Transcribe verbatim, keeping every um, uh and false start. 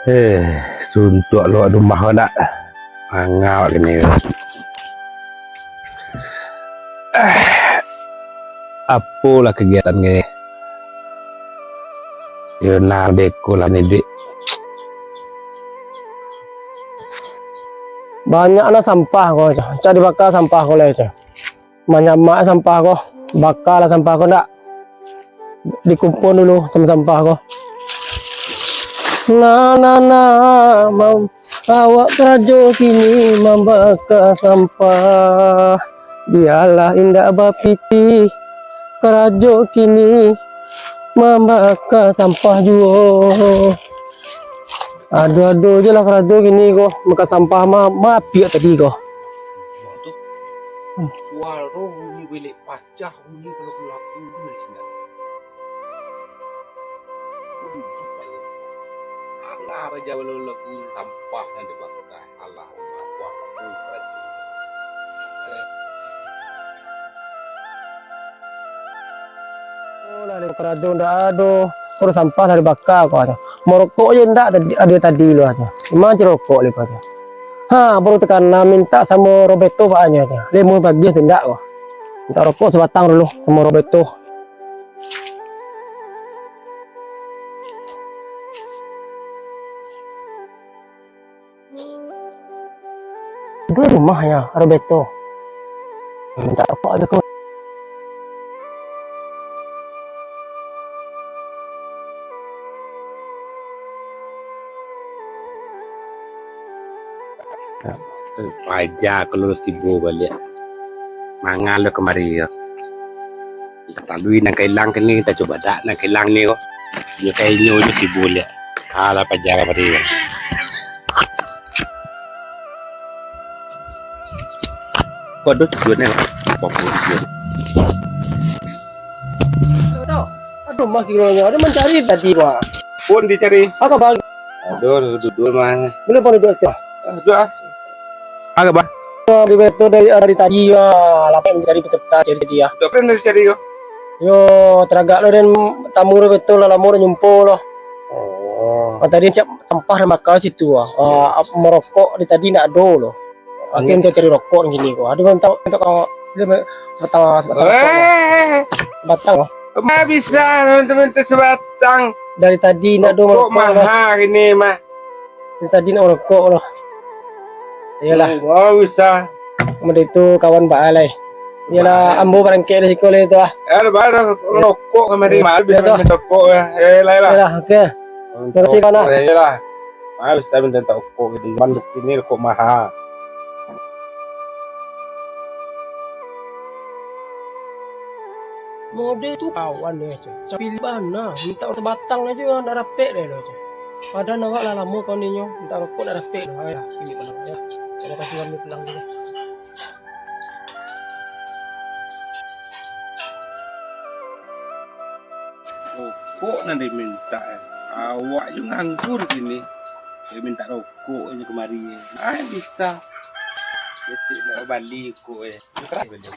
Eh, suntuak luak rumah ko ndak? Manga awak kini ko. Ah, apolah kagiatan kini? Yo, nah, beko lah ni, Dik. Banyak nah sampah ko, Cah. Cah dibaka sampah ko lai, Cah. Manyamak sampah ko, bakalah sampah ko ndak. Dikumpul dulu sampah-sampah ko. Nah, nah, nah, mam-, awak karajo kini mambaka sampah. Bialah indak bapitih, karajo kini mambaka sampah juo. Ado-ado je lah karajo kini ko, mambaka sampah ma-, mapiak tadi ko. Suaro bunyi belek pacah, bunyi kalau lagu tu dari sini. Alah, raja lagu sampah nan dibakar. Alah, Allah, Allah, Allah. Oh, lah, karajo ndak ado. Kok sampah lah dibaka ko aja. Marokok je ndak tadi, ado tadi lo aja. Memang je rokok le ko aja. Ha, baru takana mintak samo Roberto baanyo aja. Limo pagi tu ndak ko. Mintak rokok sabatang dulu samo Roberto. Di rumah ya, Roberto. Mintak rokok aja ko. Paja kalau tibo baliak. Mangan lo kamari ko. Kita talui nan ka ilang kini, kita cubo dak nan ka ilang ni ko. Inyo ka inyo je tibo liak. Alah, paja kamari ko. Ko ado tujuan ni. Apa pun tujuan. Aduh, mah kironyo. Aduh, mancari tadi, Bang. Pun dicari. Apa, Bang? Aduh, duduk mah. Boleh pun duduk tu. Aduh, ah. Agak, Bang. Di Beto dari, dari tadi, ah, lapeh mancari peserta cari dia. Apo nan dicari ko? Yo, taragak lo den tamu Beto lah, lamo den jumpo lo. Oh. Ah, tadi cak sampah den baka situ, ah. Ah, marokok di tadi ndak ado lo. Akhirnyo cari rokok gini ko. Aduh, mantap, mantap, kawan. Dia me-, batang, batang rokok, eh, batang, oh. Ma bisa minta sabatang. Dari tadi ndak ado rokok marokok, maha gini mah. Dari tadi ndak marokok lo. Iyolah. Oh, bisa. Amun itu kawan baa lai. Iyolah, ambo barangkek dari siko lai tu ah. Ya, baru rokok kamari, malu bisa minta rokok ya. Iyolah, iyolah. Iyolah, oke. Terima kasih, kawan, ah. Iyolah. Ah, bisa minta rokok gitu. Zaman kini rokok maha. Mode tu kawan deh, Cak. Capili bana, minta sabatang aja, ndak dapek deh lo, Cak. Padahal awak lah lamo kawan inyo, minta rokok ndak dapek. Ayolah, ini pulang ya. Terima kasih, kami pulang dulu. Rokok nan diminta, eh. Awak jo nganggur kini. Diminta rokok aja kamari, eh. Ai, bisa. Besok nak bali rokok, eh. Keras bali.